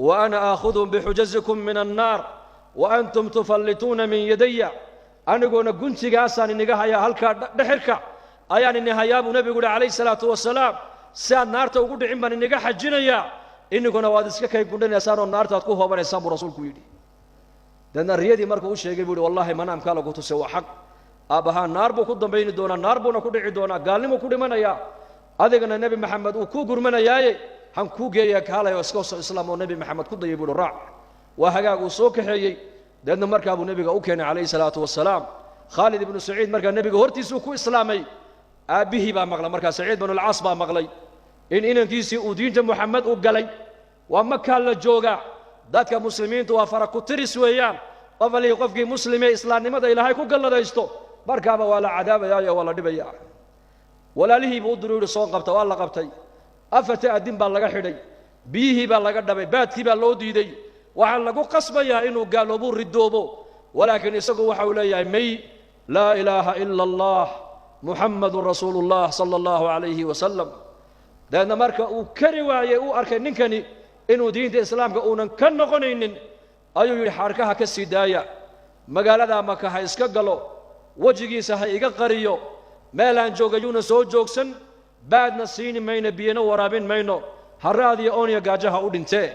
Wa ana aakhudun bixujazikum min annaar wa antum tufallituuna min yadaya. Aniguna guntigaasaan iniga hayaa, halkaa dhexirka ayaan ini hayaa buu nebigu yihi calayhi salaatu wasalaam. Si aad naarta ugu dhicin baan iniga xajinayaa, ininkuna waad iska kay gundhanaysaan oo naarta aad ku hoobanaysaan buu rasuulku yidhi. Deedna riyadii markuu u sheegay buu yihi, wallahi manaamkaa lagu tusay waa xaq, aabbahaa naar buu ku dambayni doonaa, naar buuna ku dhici doonaa, gaalnimuu ku dhimanayaa, adigana Nebi Maxamed uu kuu gurmanayaaye han kuu geeyaa, kaalay oo iska soo islaam oo Nebi Maxamed ku dayay buu yihi, raac. Waa hagaag, uu soo kaxeeyey. Deedna markaa buu nebiga u keenay calayhi salaatu wasalaam Khaalid ibnu Saciid. Markaa nebiga hortiisuu ku islaamay. Aabbihii baa maqlay markaa, Saciid binulcaas baa maqlay in inankiisii uu diinta Muxamed u galay. Waa makaa la joogaa, dadka muslimiintu waa fara ku tiris weeyaan. Qof alihii qofkii muslimee islaamnimada Ilaahay ku galladaysto markaaba waa la cadaabayaayo, waa la dhibayaa. Walaalihii buu u duru yidhi, soo qabta. Waa la qabtay, afarta addin baa laga xidhay, biyihii baa laga dhabay, baadkii baa loo diiday. Waxaa lagu qasbayaa inuu gaaloobuu ridoobo, walaakiin isagu waxa uu leeyahay, may, laa ilaaha ila Allah, Muxamadun rasuulu llah sala allahu calayhi wasalam. Dabeedna marka uu kari waayey, uu arkay ninkani inuu diinta islaamka uunan ka noqonaynin, ayuu yidhi, xarkaha ka sii daaya, magaaladaa Maka ha iska galo, wejigiisa ha iga qariyo, meelaan joogayuuna soo joogsan, baadna siini mayno, biyana waraabin mayno, haraadiyo ooniyo gaajaha u dhintee.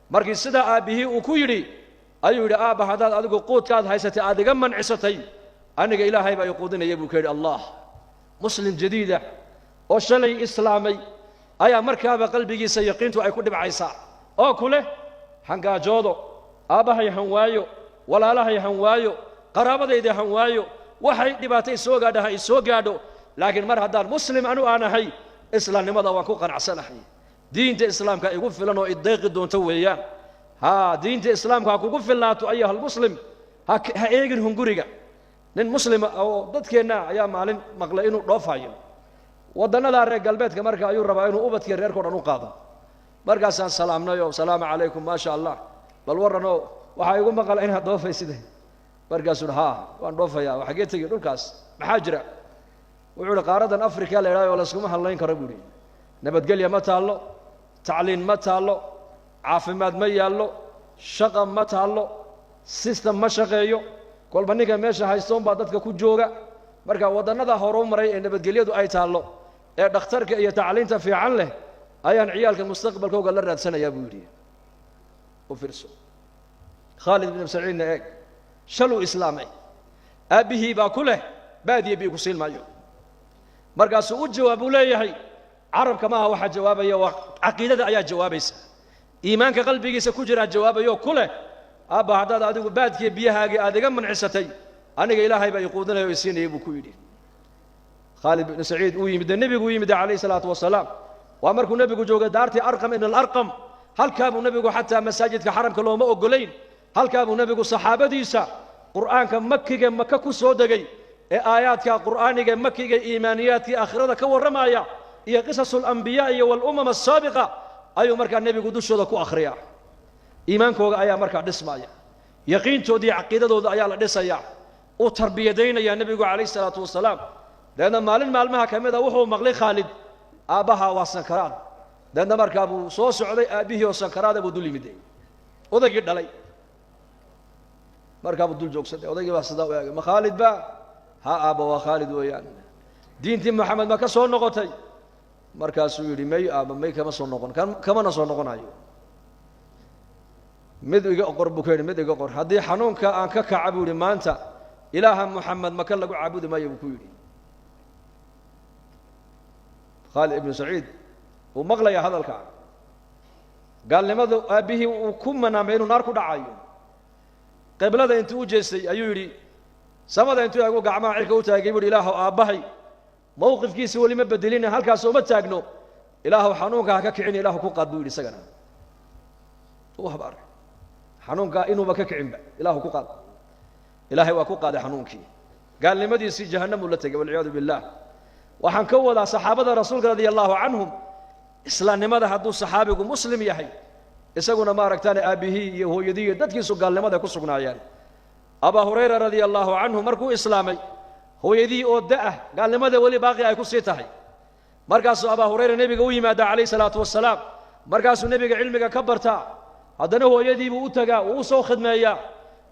Markii sidaa aabbihii uu ku yidhi ayuu yidhi, aabba, haddaad adigu quudkaad haysatay aad iga mancisatay, aniga Ilaahay baa i quudinaya buu ka yidhi. Allah, muslim jadiida oo shalay islaamay ayaa markaaba qalbigiisa yaqiintu ay ku dhibcaysaa oo ku leh, hangaajoodo, aabbahay han waayo, walaalahay han waayo, qaraabadayda han waayo, waxay dhibaato isoo gaadha ha isoo gaadho, laakiin mar haddaan muslim anu aan ahay, islaamnimada waan ku qanacsanahay, diinta islaamka igu filan oo ideeqi doonto weeyaan. Haa, diinta islaamka ha kugu filnaato, ayuha almuslim, ha eegin hunguriga. Nin muslima oo dadkeenna ayaa maalin maqlay inuu dhoofayo waddannadaa reer galbeedka. Marka ayuu rabaa inuu ubadkii reerkao dhan u qaado. Markaasaan salaamnay oo, salaamu calaykum, maasha Allah, bal warranoo, waxaa igu maqala inaad dhoofaysid. Markaasuu, haa, waan dhoofayaa. Xaggee tegi? Dhulkaas. Maxaa jira? Wuxuu uhi, qaaradan Africa la idhahyo layskuma hadlayn karo buu ihi. Nabadgelya ma taallo, tacliin ma taallo, caafimaad ma yaallo, shaqa ma taallo, system ma shaqeeyo, kolba ninka meesha haystoon baa dadka ku jooga. Marka waddannada horeu maray ee nabadgelyadu ay taallo ee dhakhtarka iyo tacliinta fiican leh ayaan ciyaalka mustaqbalkooga la raadsanayaa buu yidhi. U fiirso Khaalid ibnu Saciidna, eeg, shaluu islaamay, aabbihii baa ku leh, baadiye bii ku siin maayo. Markaasuu u jawaab uu leeyahay, carabka maaha waxaa jawaabaya, waa caqiidada ayaa jawaabaysa, iimaanka qalbigiisa ku jiraa jawaabayo ku leh, aabba, haddaad adigu baadkiiyo biyahaagii aad iga mancisatay, aniga Ilaahay baa i quudinaya o i siinaya buu ku yidhi. Khaalid ibnu Saciid uu yimid, dee nebigu u yimid calayhi salaatu wasalaam. Waa markuu nebigu joogay daartii Arqam ibn alarqam. Halkaa buu nebigu, xataa masaajidka xaramka looma ogolayn, halkaa buu nebigu saxaabadiisa qur'aanka makiga Maka ku soo degay ee aayaadka qur'aaniga makiga, iimaaniyaadkii aakhirada ka warramaya iyo qisasu alambiyaa iyo walumam asaabiqa ayuu markaa nebigu dushooda ku akhriyaa. Iimaankooga ayaa markaa dhismaya, yaqiintooda iyo caqiidadooda ayaa la dhisaya, uu tarbiyadaynayaa nebigu calayhi salaatu wasalaam. Dabeedna maalin maalmaha ka mid a wuxuu maqlay Khaalid, aabbaha waa sankaraad. Dabeedna markaa buu soo socday, aabbihii oo sankaraada buu dul yimiday, odaygii dhalay. Markaa buu dul joogsaday. Odaygii baa sidaa u eegay, ma Khaalid ba? Ha, aabba, waa Khaalid weeyaan. Diintii Maxamed ma ka soo noqotay? Markaasuu yidhi, may aabba, may, kama soo noqon, kamana soo noqonayo. Mid iga qor buu ka yidhi, mid iga qor, haddii xanuunka aan ka kaca buu yidhi maanta, Ilaaha Moxamed maka lagu caabudi maayo buu ku yidhi. Khaalid ibnu Saciid uu maqlaya hadalka gaalnimadu aabbihii uu ku manaamay inuu naar ku dhacayo. Qiblada intuu u jeestay ayuu yidhi, samada intuu eegu gacmaha cirka u taagay buu yidhi, Ilaahow, aabbahay mawqifkiisa weli ma bedelina, halkaas uma taagno, Ilaahow xanuunka ha ka kicin, Ilaahu ku qaad buu yidhi. Isagana u habaaray xanuunkaa inuuba ka kicinba, Ilaahu ku qaad. Ilaahay waa ku qaaday xanuunkii, gaalnimadiisii jahannamuu la tegay, walciyaadu billah. Waxaan ka wadaa saxaabada rasuulka radia allahu canhum, islaamnimada hadduu saxaabigu muslim yahay, isaguna ma aragtaan aabbihii iyo hooyadii iyo dadkiisu gaalnimada ku sugnaayeen. Abaa Hurayra radia allahu canhu markuu islaamay, hooyadii oo da'ah gaalnimada weli baaqi ay ku sii tahay. Markaasuu Abaa Hurayra nebiga u yimaada calayhi salaatu wasalaam. Markaasuu nebiga cilmiga ka bartaa. Haddana hooyadiibuu u tagaa, wuu u soo khidmeeyaa.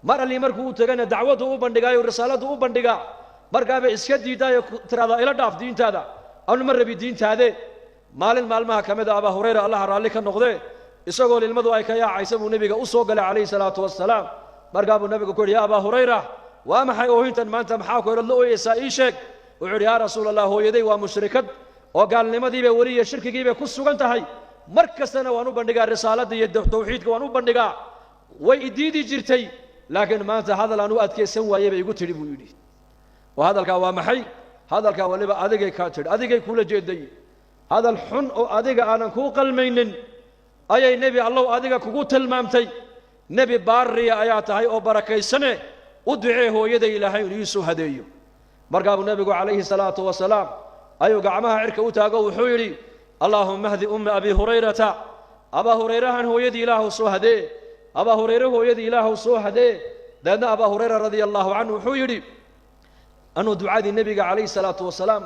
Mar allii markuu u tagana dacwaddu u bandhigaayo, risaaladdu u bandhigaa. Markaabay iska diidaayo, tiraahdaa ila dhaaf diintaada, anu ma rabi diintaade. Maalin maalmaha ka mid a Abaa Hurayra, Allaha raalli ka noqdee, isagoo lilmadu ay ka yaacaysa buu nebiga u soo galay calayhi salaatu wasalaam. Markaa buu nebigu ku yidhi: yaa Abaa Hurayra, waa maxay oohintan maanta? Maxaa ku herad la ooyeysaa? Ii sheeg. Wuxuu yidhi: yaa Rasuul Allah, hooyaday waa mushrikad oo gaalnimadiibay weli iyo shirkigiibay ku sugan tahay. Mar kastana waan u bandhigaa risaaladda iyo tawxiidka, waan u bandhigaa, way idiidi jirtay, laakiin maanta hadal aan u adkaysan waayey bay igu tidhi, buu yidhi. Oo hadalkaa waa maxay? Hadalkaa waliba adigay kaa tidhi, adigay kula jeeday. Hadal xun oo adiga aanan kuu qalmaynin ayay, Nebi Allow, adiga kugu tilmaamtay. Nebi baariya ayaa tahay oo barakaysane, u ducee hooyada Ilaahay inuu iisoo hadeeyo. Markaa buu nebigu calayhi salaatu wasalaam ayuu gacmaha cirka u taago, wuxuu yidhi: allaahuma hdi umma Abi Hurayrata. Abaa Hurayrahan hooyadii Ilaahu soo hadee, Abaa Hurayre hooyadii Ilaahu soo hadee. Dabeedna Abaa Hurayra radia allahu canhu wuxuu yidhi: anuu ducadii nebiga calayhi salaatu wasalaam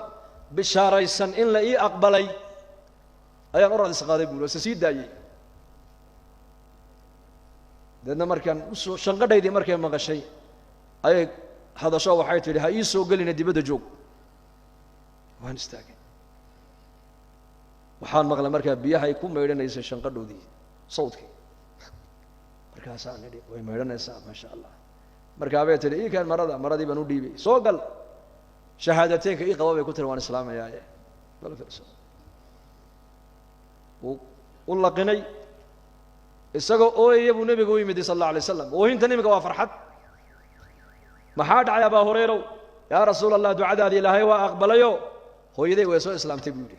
bishaaraysan in la ii aqbalay ayaan orad isqaaday, buuri, se sii daayey. Dabeedna markaan usoo shanqadhaydii markay maqashay ayay hadasho, waxay tidhi: ha ii soo gelina, dibadda joog. Waan istaagay, waxaan maqlay markaa biyahay ku maydhanaysay shanqadhoodii sawdkii. Markaasaan idhi: way maydhanaysaa, maasha Allah. Markaa bay tidhi: ii keen marada. Maradii baan u dhiibay. Soo gal, shahaadateynka ii qaba, bay ku tiri, waan islaamayaaye. Bal fiirso, wuu u laqinay. Isagoo ooyaya buu nebigu u yimid sal alla alay slam. Oohintan iminka waa farxad. Maxaa dhacay, Abaa Hurayrow? Yaa Rasuul Allah, ducadaadii Ilaahay waa aqbalayo, hooyaday way soo islaamtay, buu yidhi.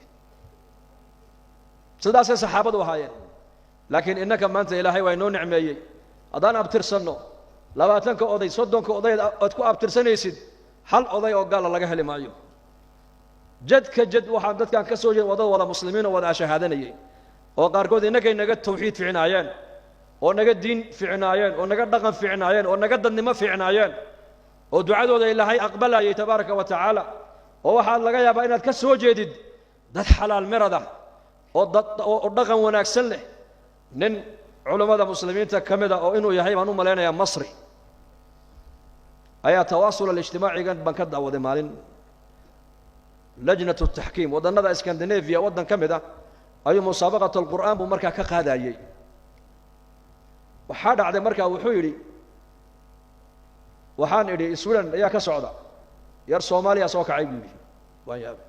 Sidaasay saxaabadu ahaayeen. Laakiin innaka maanta Ilaahay waa inoo nicmeeyey. Haddaan abtirsanno 20-ka oday, 30-ka oday aad ku abtirsanaysid, hal oday oo gaala laga heli maayo. Jadka jad waxaan dadkan ka soo jeed wadada wada muslimiin oo wada ashahaadanayay, oo qaarkood innakay naga tawxiid ficnaayeen, oo naga diin ficnaayeen, oo naga dhaqan ficnaayeen, oo naga dadnimo ficnaayeen, oo ducadooda Ilaahay aqbalayay tabaaraka wa tacaala. Oo waxaad laga yaabaa inaad ka soo jeedid dad xalaal mirad ah oo dad oo dhaqan wanaagsan leh. Nin culammada muslimiinta ka mid a, oo inuu yahay baan u malaynayaa Masri, ayaa tawaasul alijtimaacigan baan ka daawaday maalin. Lajnat taxkiim waddannada Scandinavia waddan ka mid ah ayuu musaabaqat alqur'aan buu markaa ka qaadayey. Waxaa dhacday markaa wuxuu yidhi: waxaan idhi Sweden ayaa ka socda, yar Soomaaliya soo kacay, buu yidhi. Waan yaabay.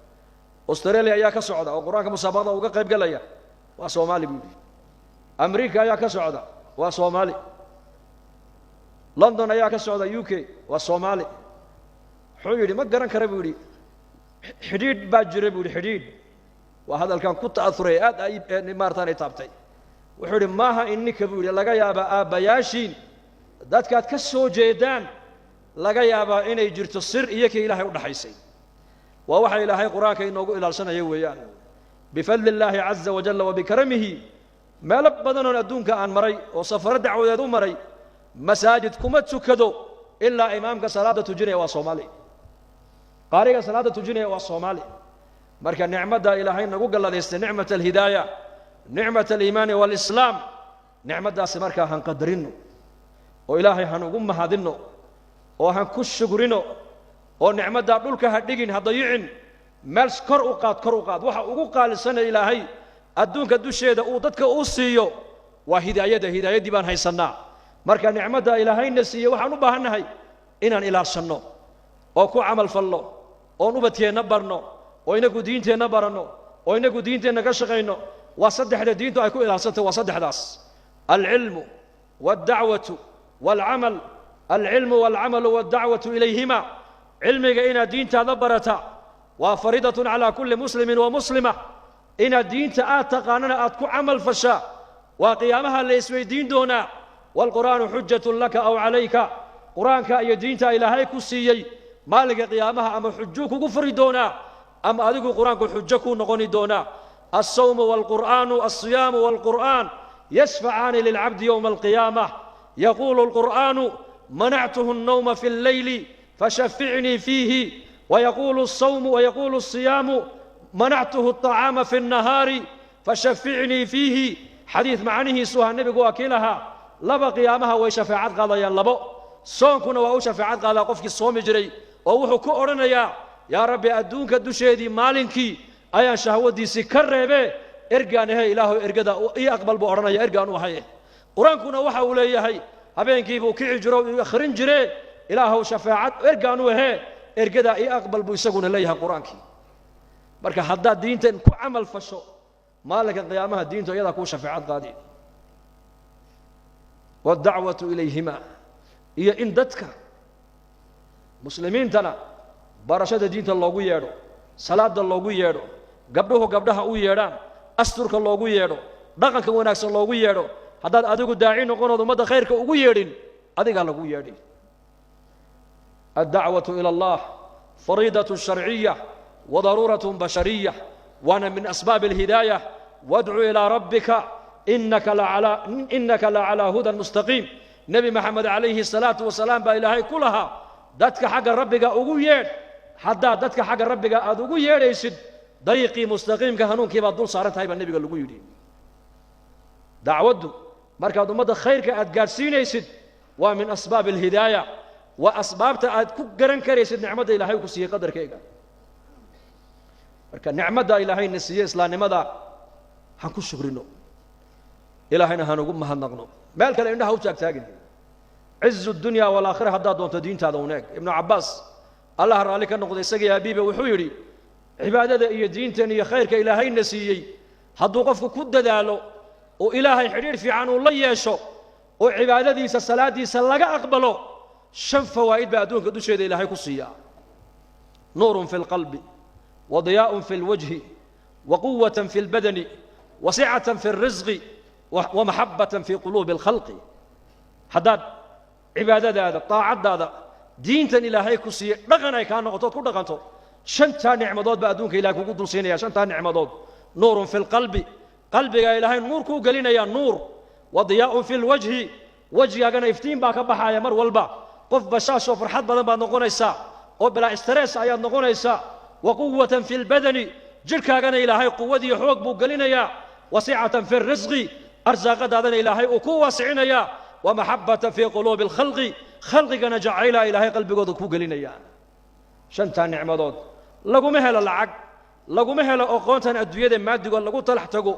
Australia ayaa ka socda oo qur-aanka musaabaqada uga qayb galaya, waa Soomaali, buu yidhi. America ayaa ka socda, waa Soomaali. London ayaa ka socda, UK, waa Soomaali. Wuxuu yidhi: ma garan kara, buu yidhi, xidhiidh baa jira, buu yidhi. Xidhiidh waa hadalkan ku ta'auray, aad ay maartaan ay taabtay. Wuxuu yidhi: maaha ininka, buu yidhi, laga yaabaa aabbayaashiin dadkaad ka soo jeedaan, laga yaabaa inay jirto sir iyo kii Ilaahay u dhaxaysay. Waa waxa Ilaahay qur-aanka inoogu ilaalsanayo weeyaan, bifadli illaahi caza wajalla wa bikaramihi. Meelo badanoon adduunka aan maray oo safaro dacwadeed u maray, masaajid kuma tukado ilaa imaamka salaada tujinaya waa Soomaali, qaariga salaada tujinaya waa Soomaali. Marka nicmadda Ilaahay nagu galladaystay, nicmat alhidaaya, nicmat aliimaani waalislaam, nicmaddaasi markaa han qadarino oo Ilaahay han ugu mahadinno oo han ku shugrino, oo nicmaddaa dhulka ha dhigin, ha dayicin, meel kor u qaad, kor u qaad. Waxa ugu qaalisana Ilaahay adduunka dusheeda uu dadka u siiyo waa hidaayadda. Hidaayaddii baan haysannaa. Marka nicmadda Ilaahayna siiye waxaan u baahannahay inaan ilaashanno oo ku camal falno, oon ubadkeenna barno, oo inagu diinteenna baranno, oo inagu diinteenna ka shaqayno. Waa saddexda diintu ay ku ilaalsantay, waa saddexdaas: alcilmu waaldacwatu waalcamal. Alcilmu waalcamalu waaldacwatu ilayhima. Cilmiga inaad diintaada barata waa fariidatun calaa kulli muslimin wa muslima. Inaad diinta aad taqaanana aad ku camal fashaa, waa qiyaamaha la isweydiin doonaa. Waalqur'aanu xujatun laka aw calayka. Qur-aanka iyo diinta Ilaahay ku siiyey maalinka qiyaamaha ama xujuu kugu furi doonaa, ama adigu qur-aanku xujo kuu noqoni doonaa. Alsawmu waalqur'aanu, alsiyaamu waalqur'aan yashfacaani lilcabdi yowma alqiyaamah. Yaquulu alqur'aanu: manactuhu الnawma fi اlleyli fashaficnii fiihi. ويقول الصوم، ويقول الصيام: منعته الطعام في النهار فشفعني فيه. Xadiid macnihiisu ahaa nebigu waa kii lahaa laba qiyaamaha way shafeecad qaadayaan labo, soonkuna waa u shafeecad qaadaa qofkii soomi jiray, oo wuxuu ku odhanayaa yaa rabbi adduunka dusheedii maalinkii ayaan shahwadiisii ka reebee ergaan ahe, ilaahu ergada ii aqbal buu odhanaya, ergaan u ahaye. Qur-aankuna waxa uu leeyahay habeenkii buu kici jiro uu akhrin jiree, ilaahow shafeecad ergaan u ahee, ergadaa ii aqbal buu isaguna leeyahay qur-aankii. Marka haddaad diintan ku camal fasho maalinka qiyaamaha diintu iyadaa kuu shafeecad qaadi. Waddacwatu ilayhima, iyo in dadka muslimiintana barashada diinta loogu yeedho, salaada loogu yeedho, gabdhuhu gabdhaha u yeedhaan, asturka loogu yeedho, dhaqanka wanaagsan loogu yeedho. Haddaad adigu daaci noqonood ummadda khayrka ugu yeedhin, adigaa lagu yeedhin. Addacwatu ila allah fariidatun sharciya wa daruuratun bashariya, waana min asbaabi alhidaaya. Wadcu ilaa rabbika innaka la calaa hudan mustaqiim. Nebi Maxamed calayhi salaatu wasalaam baa ilaahay ku lahaa dadka xagga rabbiga ugu yeedh. Haddaad dadka xagga rabbiga aada ugu yeedhaysid, dariiqii mustaqiimka hanuunkii baad dul saaran tahay baa nebiga lagu yidhi. Dacwaddu markaad ummadda khayrka aad gaadhsiinaysid waa min asbaabi alhidaaya, waa asbaabta aad ku garan karaysid nicmadda ilaahay ku siiyey qadarkayga. Marka nicmadda ilaahayna siiyey islaamnimada han ku shukrino, ilaahayna hanugu mahadnaqno, meel kale indhaha u taagtaagin. Cizu dunya walaakhira haddaad doonto diintaada un eeg. Ibnu Cabbaas allah raalli ka noqday isagii abiiba wuxuu yidhi cibaadada iyo diintan iyo khayrka ilaahayna siiyey hadduu qofku ku dadaalo oo ilaahay xidhiidh fiican uu la yeesho oo cibaadadiisa salaadiisa laga aqbalo, 5 fawaa'id baa adduunka dusheeda ilaahay ku siiyaa. Nuurun fi lqalbi, wa diyaa'un fi lwajhi, wa quwatan fi lbadani, wa sicatan fi lrisqi, wa maxabatan fi quluubi alkhalqi. Haddaad cibaadadaada, daacaddaada, diintan ilaahay ku siiyey dhaqan ay kaa noqoto ood ku dhaqanto, 5 nicmadood baa adduunka ilahay kugu dul siinaya. 5 nicmadood: nuurun fi lqalbi, qalbiga ilaahay nuur kuu gelinaya nuur, wa diyaa'un fi lwajhi, wejigaagana iftiin baa ka baxaya mar walba, qof bashaashoo farxad badan baad noqonaysaa oo bilaa stress ayaad noqonaysaa. Wa quwatan fi lbadani, jidhkaagana ilaahay quwadiiyo xoog buu gelinayaa. Wa sicatan fi lrisqi, arsaaqadaadana ilaahay uu ku waasicinayaa. Wa maxabatan fii quluubi alkhalqi, khalqigana jacaylaa ilaahay qalbigooda ku gelinayaa. 5 nicmadood laguma helo lacag, laguma helo aqoontan adduunyada maadigoo lagu talax tago,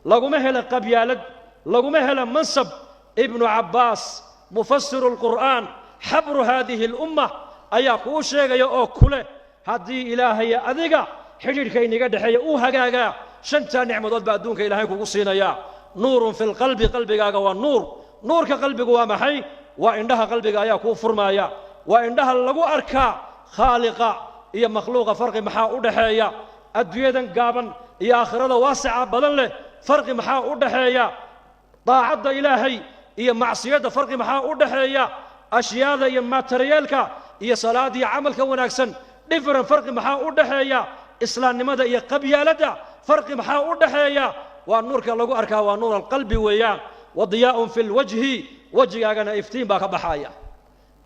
laguma helo qabyaalad, laguma helo mansab. Ibnu Cabbaas mufasiru lqur'aan xabru haadihi alumma ayaa kuu sheegaya oo kule haddii ilaahay adiga xidhiidhka inaga dhexeeya uu hagaagaa, 5 nicmadood baa adduunka ilaahay kugu siinayaa. Nuurun fi lqalbi, qalbigaaga waa nuur. Nuurka qalbigu waa maxay? Waa indhaha qalbiga ayaa kuu furmaaya, waa indhaha lagu arkaa khaaliqa iyo makhluuqa farqi maxaa u dhaxeeya, adduunyadan gaaban iyo aakhirada waasica badan leh farqi maxaa u dhaxeeya, daacadda ilaahay iyo macsiyadda farqi maxaa u dhaxeeya, ashyaada iyo materiyeelka iyo salaada iyo camalka wanaagsan different farqi maxaa u dhaxeeya, islaamnimada iyo qabyaaladda farqi maxaa u dhaxeeya. Waa nuurka lagu arkaa, waa nuur alqalbi weeyaan. Wa diyaa'un fi lwajhi, wejigaagana iftiin baa ka baxaya.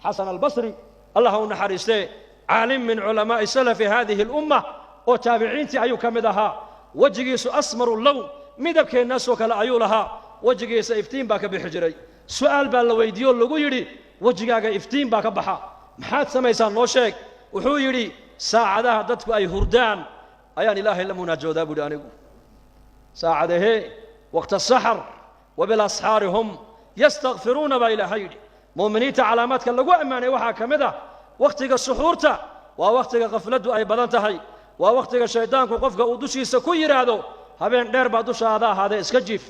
Xasan albasri allah u naxariistee, caalim min culamaa'i salafi haadihi alumma oo taabiciintii ayuu ka mid ahaa. Wejigiisu asmaru lown, midabkeennaasoo kale ayuu lahaa, wejigiisa iftiin baa ka bixi jiray. Su'aal baa la weydiiye oo lagu yidhi wejigaaga iftiin baa ka baxa, maxaad samaysaa noo sheeg. Wuxuu yidhi saacadaha dadku ay hurdaan ayaan ilaahay la munaajoodaa buuhi anigu. Saacadahee waqta saxar wa bilasxaari hum yastakfiruuna baa ilaahay yidhi. Mu'miniinta calaamaadka lagu ammaanay waxaa ka mid ah wakhtiga suxuurta, waa wakhtiga khafladdu ay badan tahay, waa wakhtiga shaydaanku qofka uu dushiisa ku yidhaahdo habeen dheer baa dushaada ahaadee iska jiif,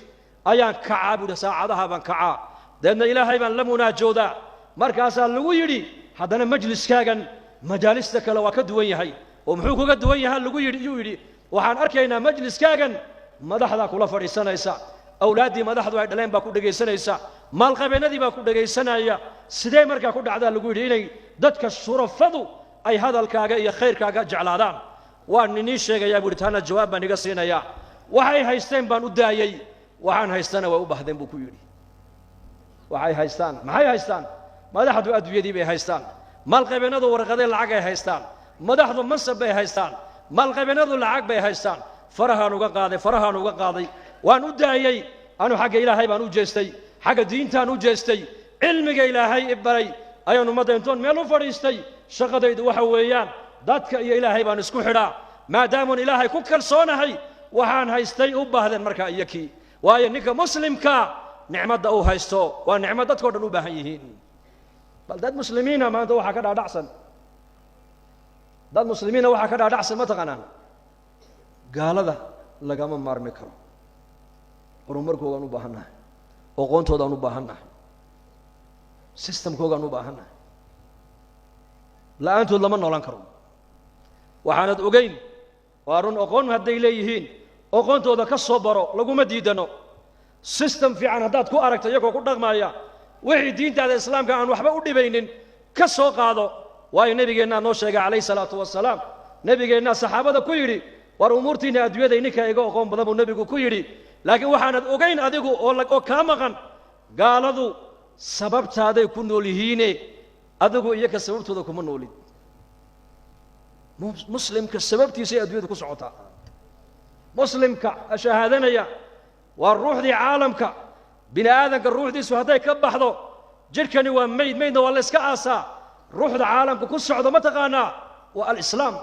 ayaan kacaa buuhi, saacadaha baan kacaa, deedna ilaahay baan la munaajoodaa. Markaasaa lagu yidhi haddana majliskaagan majaalista kale waa ka duwan yahay. Oo muxuu kaga duwan yahaa lagu yidhi? Yuu yidhi waxaan arkaynaa majliskaagan madaxdaa kula fadhiisanaysa, awlaaddii madaxdu ay dhaleen baa ku dhegaysanaysa, maalqabeennadii baa ku dhegaysanaya. Sidee markaa ku dhacdaa lagu yidhi inay dadka shurafadu ay hadalkaaga iyo khayrkaaga jeclaadaan? Waan inii sheegayaa buu yidhi, taana jawaab baan iga siinayaa. Waxay haysteen baan u daayey, waxaan haystana way u bahdeen buu ku yidhi. Waxay haystaan, maxay haystaan? Madaxdu adduunyadii bay haystaan, maalqabeennadu warqadee lacag ay haystaan, madaxdu mansab bay haystaan, maalqabeennadu lacag bay haystaan. Farahaan uga qaaday, farahaan uga qaaday, waan u daayey. Anu xagga Ilaahay baan u jeestay, xagga diintaan u jeestay, cilmiga Ilaahay i baray ayaan ummadda intoon meel u fadhiistay. Shaqadaydu waxa weeyaan dadka iyo Ilaahay baan isku xidhaa. Maadaamuun Ilaahay ku kalsoonahay, waxaan haystay u baahdeen markaa iyo kii. Waayo, ninka muslimka nicmadda uu haysto waa nicmad dadkao dhan u baahan yihiin. Bal dad muslimiina maanta waxaa ka dhaadhacsan, dad muslimiina waxaa ka dhaadhacsan, ma taqaanaan, gaalada lagama maarmi karo, horumarkoogaan u baahannahay, aqoontoodaan u baahannahay, systemkoogaan u baahannahay, la-aantood lama noolaan karo. Waxaanad ogeyn, waa run, aqoon hadday leeyihiin aqoontooda ka soo baro, laguma diidano. System fiican haddaad ku aragto iyagoo ku dhaqmaya, wixii diintaada islaamka aan waxba u dhibaynin ka soo qaado. Waayo, nebigeennaa noo sheegay calayhi salaatu wasalaam. Nebigeennaa saxaabada ku yidhi, war umuurtiinna adduunyada ininkaa iga aqoon badan, buu nebigu ku yidhi. Laakiin waxaanad ogayn adigu oo kaa maqan, gaaladu sababtaaday ku nool yihiine, adigu iyoka sababtooda kuma noolid. Muslimka sababtiisay adduunyada ku socotaa. Muslimka shahaadanaya waa ruuxdii caalamka. Bini aadamka ruuxdiisu hadday ka baxdo, jidhkani waa mayd, maydna waa la yska aasaa. Ruuxda caalamka ku socdo ma taqaanaa? Waa alislaam.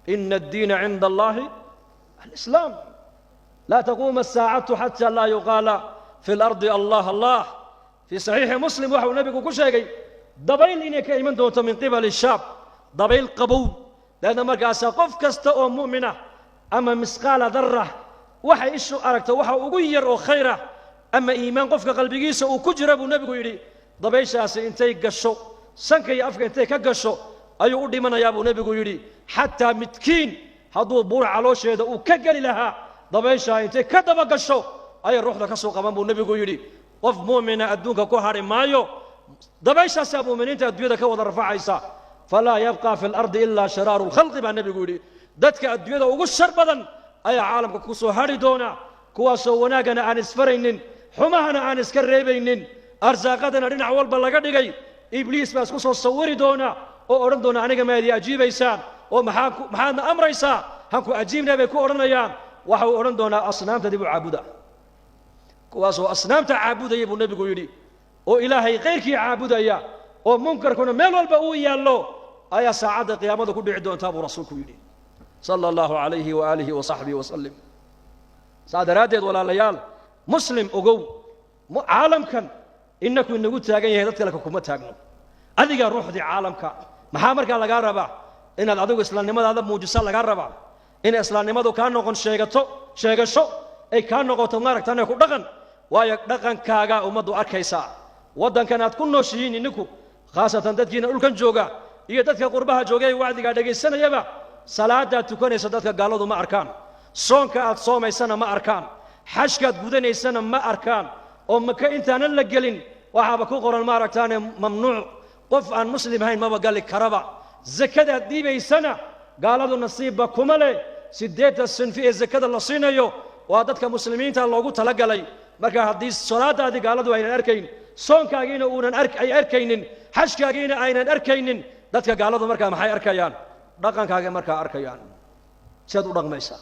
Ina addiina cinda Allahi alislaam. Laa taquuma asaacatu xata laa yuqaala fi lardi Allah Allah. Fii saxiixi Muslim waxau nebigu ku sheegay dabayl inay ka iman doonto min qibali Shaam, dabayl qabow. Dabeedna markaasaa qof kasta oo mu'minah ama misqaala darra, waxay ishu aragto waxa ugu yar oo khayr ah ama iimaan qofka qalbigiisa uu ku jira, buu nebigu yidhi, dabayshaasi intay gasho sanka iyo afka intay ka gasho ayuu u dhimanayaa, buu nebigu yidhi. Xataa midkiin hadduu buur caloosheeda uu ka geli lahaa, dabayshaa intay ka daba gasho ayay ruuxda ka soo qaban, buu nebigu yidhi. Qof mu'mina adduunka ku hadhi maayo. Dabayshaasaa mu'miniinta adduunyada ka wada rafacaysa. Falaa yabqa fi lardi ilaa shiraaru lkhalqi, baa nebigu yidhi. Dadka adduunyada ugu shar badan ayaa caalamka ku soo hadhi doona, kuwaasoo wanaaggana aan isfaraynin, xumahana aan iska reebaynin, arsaaqadana dhinac walba laga dhigay. Ibliis baa isku soo sawiri doona oo odhan doona, aniga maad ii ajiibaysaan oo maxaa maxaadna amraysaa, hanku ajiibna, bay ku odhanayaan. Waxa uu odhan doonaa, asnaamta dib u caabuda. Kuwaasoo asnaamta caabudaya, buu nebigu yidhi, oo Ilaahay kayrkii caabudaya, oo munkarkuna meel walba uu yaallo, ayaa saacadda qiyaamada ku dhici doontaa, buu rasuulku yidhi, sala Allahu calayhi waaalihi wa saxbihi wasalim. Saa daraaddeed, walaalayaal, muslim ogow, caalamkan inaku inagu taagan yahay, dad kale kuma taagno. Adigaa ruuxdii caalamka. Maxaa markaa lagaa rabaa? Inaad adigu islaamnimadaada muujisa lagaa rabaa, inay islaamnimadu kaa noqon sheegato, sheegasho ay kaa noqoto maaragtane ku dhaqan. Waayo, dhaqankaagaa ummaddu arkaysaa. Waddankan aad ku nooshihiin ininku, khaasatan dadkiina dhulkan jooga iyo dadka qurbaha jooga ee wacdigaa dhegaysanayaba, salaadaad tukanaysa dadka gaaladu ma arkaan, soonka aad soomaysana ma arkaan, xajkaad gudanaysana ma arkaan. Oo Maka intaanan la gelin waxaaba ku qoran, maaragtaane, mamnuuc, qof aan muslim ahayn maba gali karaba. Zakadaad dhiibaysana gaaladu nasiibba kuma leh. 80 sinfi ee zakada la siinayo waa dadka muslimiinta loogu talagalay. Marka haddii salaadaadii gaaladu aynan arkayn, soonkaagiina uunan ay arkaynin, xajkaagiina aynan arkaynin, dadka gaaladu markaa maxay arkayaan? Dhaqankaagay markaa arkayaan, siaad u dhaqmaysaa.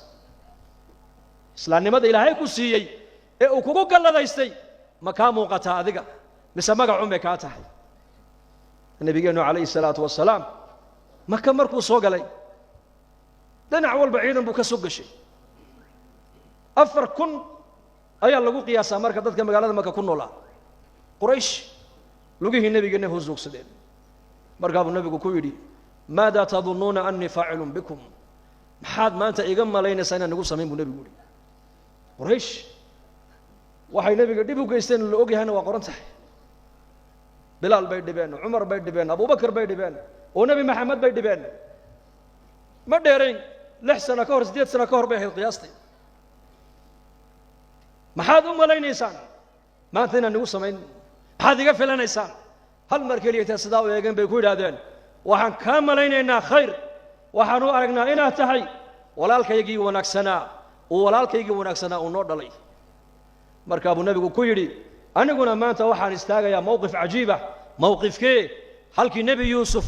Islaamnimada Ilaahay ku siiyey ee uu kugu galladaystay ma kaa muuqataa adiga, mise magacun bay kaa tahay? Nabigeennu calayhi salaatu wasalaam Maka markuu soo galay, dhinac walba ciidan buu ka soo gashay. 4000 ayaa lagu qiyaasaa marka dadka magaalada Maka ku noolaa. Quraysh lugihii nebigeenna hoosjoogsadeen. Markaa buu nebigu ku yidhi, maada tadunnuuna annii faacilun bikum? Maxaad maanta iga malaynaysaa inaan igu samayn, buu nebigu yidhi. Quraysh waxay nebiga dhib u geysteen la og yahayna waa qoran tahay. Bilaal bay dhibeen, Cumar bay dhibeen, Abubakar bay dhibeen, oo Nebi Maxamed bay dhibeen. Ma dheerayn, 6 sano ka hor, 8 sano ka hor bay ahayd qiyaastii. Maxaad u malaynaysaan maanta inaan igu samayn? Maxaad iga filanaysaan? Hal mar keliya intay sidaa u eegeen bay ku yidhaahdeen, waxaan kaa malaynaynaa khayr, waxaan u aragnaa inaad tahay walaalkaygii wanaagsanaa, uu walaalkaygii wanaagsanaa uu noo dhalay. Markaa buu nebigu ku yidhi, aniguna maanta waxaan istaagayaa mowqif cajiibah. Mowqifkee? Halkii Nebi Yuusuf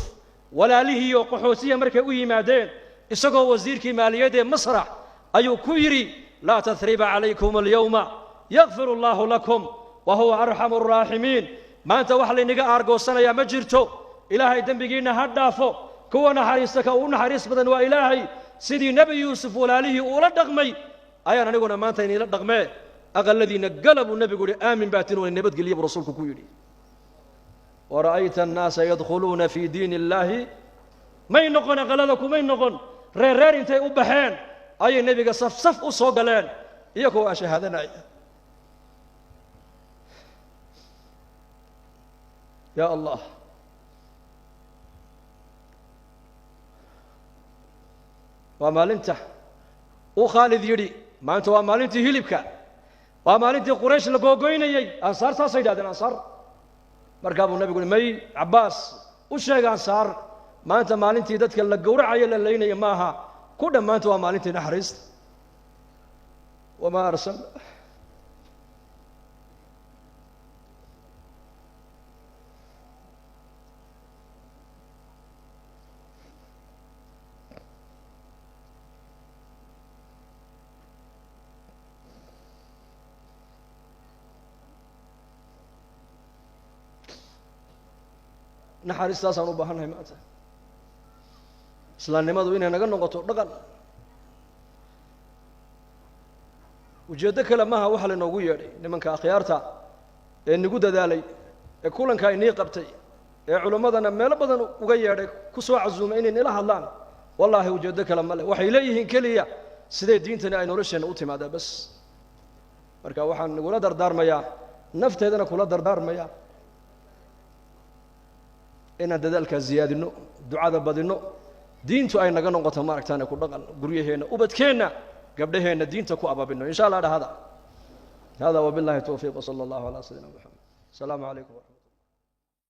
walaalihii oo qaxootiya markay u yimaadeen isagoo wasiirkii maaliyaddee Masrax ayuu ku yidhi, laa tahriiba calaykum alyawma. Yakfir allaahu lakum wa huwa arxamu araaximiin. Maanta wax laynaga aargoosanayaa ma jirto. Ilaahay dembigiinna ha dhaafo. Kuwa naxariista ka ugu naxariis badan waa Ilaahay. Sidii Nebi Yuusuf walaalihii uula dhaqmay ayaan aniguna maanta iniila dhaqmee, aqaladiinna gala buu nebigu yihi. Aamin baatin wana nabadgeliya buu rasuulku ku yidhi. Wara'ayta annaasa yadkhuluuna fii diin illaahi. May noqon aqalada, kumay noqon. Reerreer intay u baxeen ayay nebiga saf saf u soo galeen iyagoo waa shahaadanaya. Ya Allah, waa maalinta uu Khaalid yidhi maanta waa maalintii hilibka, waa maalintii Quraysh la googoynayey. Ansaar saasay yidhahdeen ansaar. Markaa buu nebigu uhi may Cabbaas u sheega ansaar, maanta maalintii dadka la gowracayo la laynaya maaha, ku dhammaanta waa maalintii naxariista. Wamaa arsalna naxariistaasaan u baahannahay maanta. Islaamnimadu inay naga noqoto dhaqan. Ujeeddo kale maaha waxa lainoogu yeedhay nimanka akhyaarta ee nagu dadaalay ee kulanka inii qabtay ee culimmadana meelo badan uga yeedhay ku soo casuumay inay nila hadlaan. Wallaahi ujeeddo kale ma leh, waxay leeyihiin keliya sidee diintani ay nolosheenna u timaadaa bas. Marka waxaan nagula dardaarmayaa, nafteedana kula dardaarmayaa, inaan dadaalkaa ziyaadino, ducada badino, diintu ay naga noqoto maaragtaane ku dhaqan guryaheenna, ubadkeenna, gabdhaheenna diinta ku ababino insha Allah. Dhahada hada wabillahi towfiiq, wsala allahu calaa sayidina Moxamed. Asalaamu calaykum waraxmat.